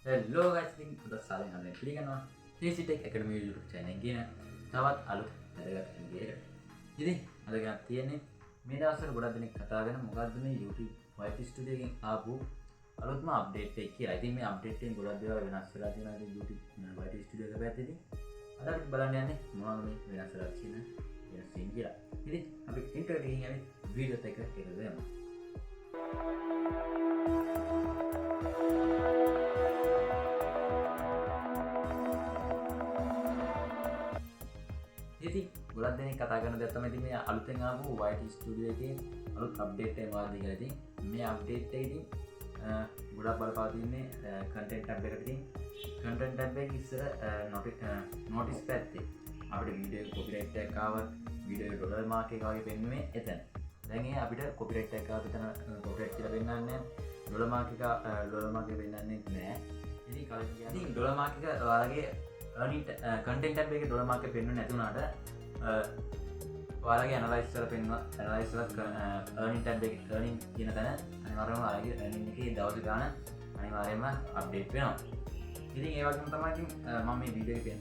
Hello guys, ඉතින් අද සාදරයෙන් ආදරයෙන් පිළිගන්නවා KC Tech Academy YouTube channel එකේ කියන තවත් අලුත් වැදගත් වීඩියෝ එකකට. ඉතින් අද ගෙනත් තියෙන්නේ මේ දවස්වල ගොඩක් දෙනෙක් කතා කරන මොකද්ද මේ YouTube YT Studio එකෙන් ආපු අලුත්ම අප්ඩේට් එක කියලා. ඉතින් මේ අප්ඩේට් එකෙන් ගොඩක් දේවල් වෙනස් වෙලා තියෙනවා ඉතින් YouTube YT Studio එක පැත්තේ. ඉතින් අද අපි බලන්න යන්නේ මොනවද මේ වෙනස් වෙලා තියෙන වෙනස් වෙන්නේ කියලා. ඉතින් අපි ඉන්ට්‍රෝ එකකින් යන්නේ වීඩියෝත් එක්ක එකතු වෙමු. ඉතින් ගොඩක් දෙනෙක් කතා කරන දෙයක් තමයි ඉතින් මේ අලුතෙන් ආපු YT Studio එකේ අලුත් අප්ඩේට් එක මොකක්ද කියලා. ඉතින් මේ අප්ඩේට් එක ඉතින් ගොඩක් බලපා තියන්නේ කන්ටෙන්ට් ටැබ් එකට. ඉතින් කන්ටෙන්ට් ටැබ් එක ඉස්සර නොටිස් පැත්තේ අපිට වීඩියෝ එක කොපිරයිට් එකක් ආවත් වීඩියෝ එක ඩොලර් මාක් එක වගේ පෙන්නුවේ එතන. දැන් ඒ අපිට කොපිරයිට් එකක් ආවත් එතන කොපිරයිට් කියලා පෙන්වන්නේ නැහැ. ඩොලර් මාක් එක ඩොලර් මාක් එක පෙන්වන්නේ නැහැ. ඉතින් කලින් කියන්නේ ඉතින් ඩොලර් මාක් එක ඔයාලගේ earning content tab එකේ ඩොලර් මාක් එක පෙන්වන්නේ නැති වුණාට ඔයාලගේ ඇනලයිස් වල පෙන්වන ඇනලයිස් වල earning tab එකේ earning කියන තැන අනිවාර්යයෙන්ම ඔයාලගේ earning එකේ දවස් ගාන අනිවාර්යයෙන්ම අප්ඩේට් වෙනවා. ඉතින් ඒ වගේම තමයි ඉතින් මම මේ වීඩියෝ එකේ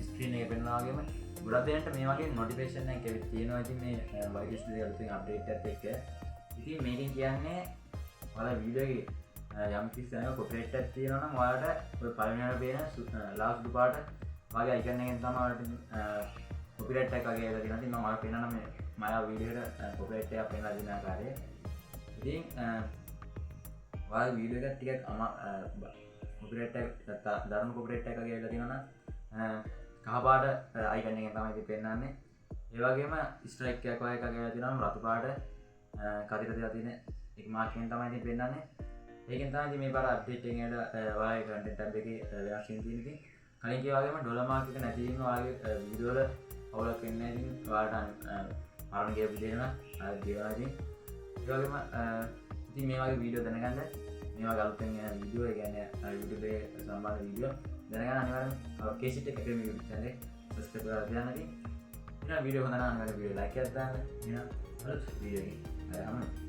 ස්ක්‍රීන් එකේ පෙන්වනවා වගේම ගොඩක් දෙනෙක්ට මේ වගේ නොටිෆිකේෂන් එකක් ඇවිත් තියෙනවා. ඉතින් මේ YT Studio අලුතෙන් අප්ඩේට් එකත් එක්ක. ඉතින් මේකෙන් කියන්නේ ඔයාලා වීඩියෝ එකේ යම් කිසි තැනක කොපිරයිට් එකක් තියෙනවා නම් ඔයාලට ඔය පළවෙනියට පේන ලාල් සුදු පාට වගේ අයිකන් එකෙන් තමයි ඔයාලට කොපිරයිට් එකක් වගේ ඇවිල්ලා තියෙනවා. ඉතින් මම ඔයාලට පෙන්නන්න මේ මායා වීඩියෝ එකට කොපිරයිට් එකක් පෙන්නලා දෙන ආකාරය. ඉතින් ඔයාලගේ වීඩියෝ එකක් ටිකක් කොපිරයිට් එක නැත්නම් දරුණු කොපිරයිට් එකක් වගේ ඇවිල්ලා තියෙනවා නම් කහ පාට අයිකන් එකෙන් තමයි ඉතින් පෙන්නන්නේ. ඒ වගේම ස්ට්‍රයික් එකක් වගේ එකක් ඇවිල්ලා තියෙනවා නම් රතු පාට කතිර තියලා තියෙන එක මාක් එකෙන් තමයි ඉතින් පෙන්නන්නේ. ඒකෙන් තමයි ඉතින් මේ පාර අප්ඩේට් එකෙන් ඇවිල්ලා ඔයාලගේ කන්ටෙන්ට් ටැබ් එකේ වෙනස් වෙන තියෙන. ඉතින් කලින් කිව්වා වගේම ඩොලර් මාක් එක නැති වීම ඔයාලගේ වීඩියෝ වල අවුලක් වෙන්නේ නැහැ. ඉතින් ඔයාලට පරණ කියපු විදිහටම ආයෙත් ගෙවනවා. ඉතින් ඒ වගේම ඉතින් මේ වගේ වීඩියෝ දැනගන්න මේ වගේ අලුතෙන් එන වීඩියෝ, ඒ කියන්නේ YouTube එකේ සම්බන්ධ වීඩියෝ දැනගන්න අනිවාර්යයෙන්ම KC Tech Academy YouTube channel එක subscribe කරලා තියාගන්න. ඉතින් එහෙනම් වීඩියෝ හොඳ නම් අනිවාර්යයෙන් වීඩියෝ ලයික් එකක් දාන්න. එහෙනම් අලුත් වීඩියෝ එකකින් ආයෙ හමු.